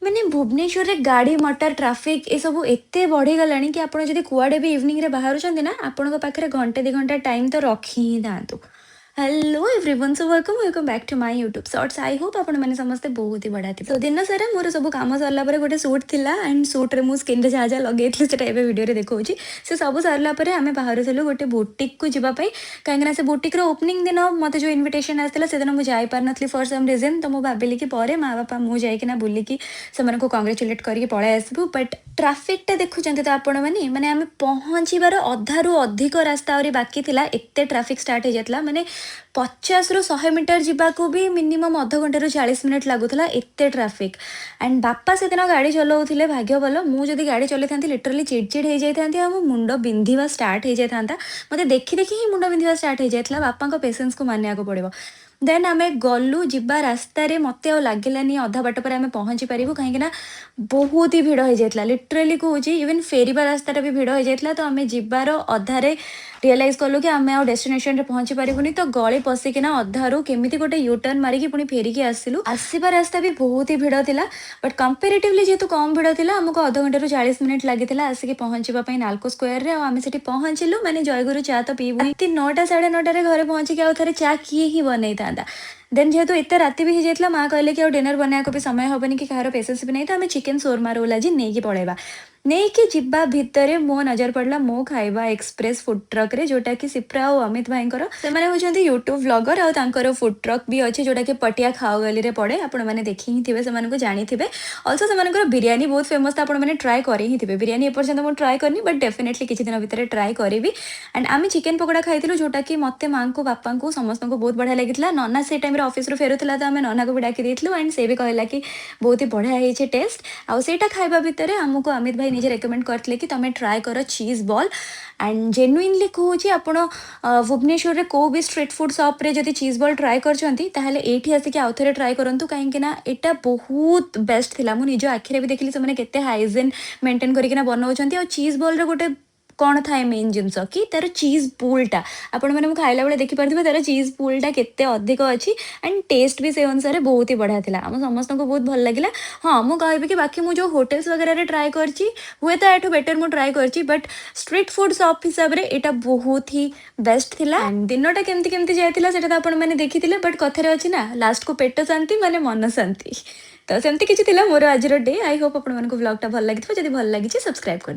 ମାନେ ଭୁବନେଶ୍ୱରରେ ଗାଡ଼ି ମଟର, ଟ୍ରାଫିକ୍ ଏସବୁ ଏତେ ବଢ଼ିଗଲାଣି କି ଆପଣ ଯଦି କୁଆଡ଼େ ବି ଇଭିନିଂରେ ବାହାରୁଛନ୍ତି ନା, ଆପଣଙ୍କ ପାଖରେ ଘଣ୍ଟେ 2 ଘଣ୍ଟା ଟାଇମ୍ ତ ରଖି ହିଁ ଥାଆନ୍ତୁ। Hello everyone, so welcome, welcome back to my YouTube Shorts. I hope ଆପଣମାନେ ସମସ୍ତେ ବହୁତ ହି ବଢ଼ିଆ ଥିବେ। ତ ଦିନ ସାରା ମୋର ସବୁ କାମ ସରିଲା ପରେ ଗୋଟେ ସୁଟ୍ ଥିଲା ଆଣ୍ଡ ସୁଟ୍ରେ ମୁଁ ସ୍କିନ୍ରେ ଯାହା ଯାହା ଲଗେଇଥିଲି, ସେଟା ଏବେ ଭିଡ଼ିଓରେ ଦେଖାଉଛି। ସେ ସବୁ ସରିଲା ପରେ ଆମେ ବାହାରୁଥିଲୁ ଗୋଟେ ବୁଟିକ୍କୁ ଯିବା ପାଇଁ, କାହିଁକିନା ସେ ବୁଟିକ୍ର ଓପନିଂ ଦିନ ମୋତେ ଯେଉଁ ଇନଭିଟେସନ୍ ଆସିଥିଲା, ସେଦିନ ମୁଁ ଯାଇପାରିନଥିଲି ଫର୍ ସମ୍ ରିଜନ୍। ତ ମୁଁ ଭାବିଲି କି ପରେ ମା ବାପା ମୁଁ ଯାଇକିନା ବୁଲିକି ସେମାନଙ୍କୁ କଂଗ୍ରାଚୁଲେଟ୍ କରିକି ପଳେଇ ଆସିବୁ। ବଟ୍ ଟ୍ରାଫିକ୍ଟା ଦେଖୁଛନ୍ତି ତ ଆପଣମାନେ, ମାନେ ଆମେ ପହଞ୍ଚିବାର ଅଧାରୁ ଅଧିକ ରାସ୍ତା ଆହୁରି ବାକି ଥିଲା, ଏତେ ଟ୍ରାଫିକ୍ ଷ୍ଟାର୍ଟ ହେଇଯାଇଥିଲା। ମାନେ 50ରୁ 100 ମିଟର ଯିବାକୁ ବି ମିନିମମ୍ ଅଧଘଣ୍ଟାରୁ 40 ମିନିଟ୍ ଲାଗୁଥିଲା, ଏତେ ଟ୍ରାଫିକ୍। ଆଣ୍ଡ ବାପା ସେଦିନ ଗାଡ଼ି ଚଲାଉଥିଲେ, ଭାଗ୍ୟ ଭଲ। ମୁଁ ଯଦି ଗାଡ଼ି ଚଲେଇଥାନ୍ତି, ଲିଟରାଲି ଚିଡ଼ଚିଡ଼ ହେଇଯାଇଥାନ୍ତି ଆଉ ମୋ ମୁଣ୍ଡ ବିନ୍ଧିବା ଷ୍ଟାର୍ଟ ହେଇଯାଇଥାନ୍ତା। ମୋତେ ଦେଖି ଦେଖି ହିଁ ମୁଣ୍ଡ ବିନ୍ଧିବା ଷ୍ଟାର୍ଟ ହେଇଯାଇଥିଲା। ବାପାଙ୍କ ପେସେନ୍ସକୁ ମାନିବାକୁ ପଡ଼ିବ। ଦେନ୍ ଆମେ ଗଲୁ। ଯିବା ରାସ୍ତାରେ ମୋତେ ଆଉ ଲାଗିଲାନି ଅଧା ବାଟ ପରେ ଆମେ ପହଞ୍ଚି ପାରିବୁ, କାହିଁକିନା ବହୁତ ହି ଭିଡ଼ ହେଇଯାଇଥିଲା। ଲିଟରାଲି କହୁଛି, ଇଭେନ୍ ଫେରିବା ରାସ୍ତାଟା ବି ଭିଡ଼ ହେଇଯାଇଥିଲା। ତ ଆମେ ଯିବାର ଅଧାରେ ରିଅଲାଇଜ୍ କଲୁ କି ଆମେ ଆଉ ଡେଷ୍ଟିନେସନରେ ପହଞ୍ଚି ପାରିବୁନି। ତ ଗଳି ପଶିକିନା ଅଧାରୁ କେମିତି ଗୋଟେ ୟୁଟର୍ନ ମାରିକି ପୁଣି ଫେରିକି ଆସିଲୁ। ଆସିବା ରାସ୍ତା ବି ବହୁତ ହି ଭିଡ଼ ଥିଲା, ବଟ୍ କମ୍ପାରେଟିଭଲି ଯେହେତୁ କମ୍ ଭିଡ଼ ଥିଲା, ଆମକୁ ଅଧଘଣ୍ଟାରୁ 40 ମିନିଟ୍ ଲାଗିଥିଲା ଆସିକି ପହଞ୍ଚିବା ପାଇଁ ନାଲକୋ ସ୍କୋୟାରରେ। ଆଉ ଆମେ ସେଠି ପହଞ୍ଚିଲୁ, ମାନେ ଜୟଗୁରୁ ଚା ତ ପିଇବୁ। ରାତି 9ଟା 9:30ରେ ଘରେ ପହଞ୍ଚିକି ଆଉ ଥରେ ଚା କିଏ ହିଁ ବନେଇଥାନ୍ତା? ଦେନ୍ ଯେହେତୁ ଏତେ ରାତି ବି ହେଇଯାଇଥିଲା, ମା କହିଲେ କି ଆଉ ଡିନର ବନେଇବାକୁ ବି ସମୟ ହେବନି କି କାହାର ପେସେନ୍ସ ବି ନାହିଁ, ତ ଆମେ ଚିକେନ୍ ଶୋର୍ମା ରୋଲ୍ ଆଜି ନେଇକି ପଳେଇବା। ନେଇକି ଯିବା ଭିତରେ ମୋ ନଜର ପଡ଼ିଲା ମୋ ଖାଇବା ଏକ୍ସପ୍ରେସ୍ ଫୁଡ୍ ଟ୍ରକ୍ରେ, ଯେଉଁଟାକି ସିପ୍ରା ଆଉ ଅମିତ ଭାଇଙ୍କର। ସେମାନେ ହେଉଛନ୍ତି ୟୁଟ୍ୟୁବ୍ ଭ୍ଲଗର ଆଉ ତାଙ୍କର ଫୁଡ୍ ଟ୍ରକ୍ ବି ଅଛି, ଯେଉଁଟାକି ପଟିଆ ଖାଓ ଗଲିରେ ପଡ଼େ। ଆପଣମାନେ ଦେଖି ହିଁ ଥିବେ, ସେମାନଙ୍କୁ ଜାଣିଥିବେ। ଅଲସୋ ସେମାନଙ୍କର ବିରିୟାନୀ ବହୁତ ଫେମସ୍, ତ ଆପଣମାନେ ଟ୍ରାଏ କରି ହିଁ ଥିବେ। ବିରିୟାନୀ ଏପର୍ଯ୍ୟନ୍ତ ମୁଁ ଟ୍ରାଏ କରିନି, ବଟ୍ ଡେଫିନେଟଲି କିଛି ଦିନ ଭିତରେ ଟ୍ରାଏ କରିବି। ଆଣ୍ଡ ଆମେ ଚିକେନ୍ ପକୋଡ଼ା ଖାଇଥିଲୁ, ଯେଉଁଟାକି ମୋତେ, ମାଆଙ୍କୁ, ବାପାଙ୍କୁ, ସମସ୍ତଙ୍କୁ ବହୁତ ବଢ଼ିଆ ଲାଗିଥିଲା। ନନା ସେ ଟାଇମ୍ରେ ଅଫିସରୁ ଫେରୁଥିଲା, ତ ଆମେ ନନାକୁ ବି ଡାକି ଦେଇଥିଲୁ ଆଣ୍ଡ ସେ ବି କହିଲା କି ବହୁତ ହି ବଢ଼ିଆ ହେଇଛି ଟେଷ୍ଟ। ଆଉ ସେଇଟା ଖାଇବା ଭିତରେ ଆମକୁ ଅମିତ ଭାଇ ନିଜେ ରେକମେଣ୍ଡ କରିଥିଲେ କି ତମେ ଟ୍ରାଏ କର ଚିଜ୍ ବଲ୍। ଆଣ୍ଡ ଜେନୁଇନଲି କହୁଛି, ଆପଣ ଭୁବନେଶ୍ୱରରେ କେଉଁ ବି ଷ୍ଟ୍ରିଟ୍ ଫୁଡ଼୍ ସପ୍ରେ ଯଦି ଚିଜ୍ ବଲ୍ ଟ୍ରାଏ କରିଛନ୍ତି, ତାହେଲେ ଏଇଠି ଆସିକି ଆଉ ଥରେ ଟ୍ରାଏ କରନ୍ତୁ, କାହିଁକିନା ଏଇଟା ବହୁତ ବେଷ୍ଟ ଥିଲା। ମୁଁ ନିଜ ଆଖିରେ ବି ଦେଖିଲି ସେମାନେ କେତେ ହାଇଜିନ୍ ମେଣ୍ଟେନ୍ କରିକିନା ବନାଉଛନ୍ତି। ଆଉ ଚିଜ୍ ବଲ୍ର ଗୋଟେ କ'ଣ ଥାଏ ମେନ୍ ଜିନିଷ କି ତାର ଚିଜ୍ ପୁଲ୍ଟା। ଆପଣମାନେ ମୁଁ ଖାଇଲା ବେଳେ ଦେଖିପାରୁଥିବେ, ତାର ଚିଜ୍ ପୁଲ୍ଟା କେତେ ଅଧିକ ଅଛି ଆଣ୍ଡ ଟେଷ୍ଟ ବି ସେ ଅନୁସାରେ ବହୁତ ହି ବଢ଼ିଆ ଥିଲା। ଆମ ସମସ୍ତଙ୍କୁ ବହୁତ ଭଲ ଲାଗିଲା। ହଁ, ମୁଁ କହିବି କି ବାକି ମୁଁ ଯେଉଁ ହୋଟେଲ୍ସ ବଗେରାରେ ଟ୍ରାଏ କରିଛି, ହୁଏତ ଏଠୁ ବେଟର୍ ମୁଁ ଟ୍ରାଏ କରିଛି, ବଟ୍ ଷ୍ଟ୍ରିଟ୍ ଫୁଡ଼୍ ସପ୍ ହିସାବରେ ଏଇଟା ବହୁତ ହି ବେଷ୍ଟ ଥିଲା। ଆଣ୍ଡ ଦିନଟା କେମିତି କେମିତି ଯାଇଥିଲା, ସେଇଟା ତ ଆପଣମାନେ ଦେଖିଥିଲେ। ବଟ୍ କଥାରେ ଅଛି ନା, ଲାଷ୍ଟକୁ ପେଟ ଶାନ୍ତି ମାନେ ମନ ଶାନ୍ତି। ତ ସେମିତି କିଛି ଥିଲା ମୋର ଆଜିର ଡେ। I Hope ଆପଣମାନଙ୍କୁ ଭ୍ଲଗ୍ଟା ଭଲ ଲାଗିଥିବ। ଯଦି ଭଲ ଲାଗିଛି, ସବସ୍କ୍ରାଇବ୍ କରିଦେବେ।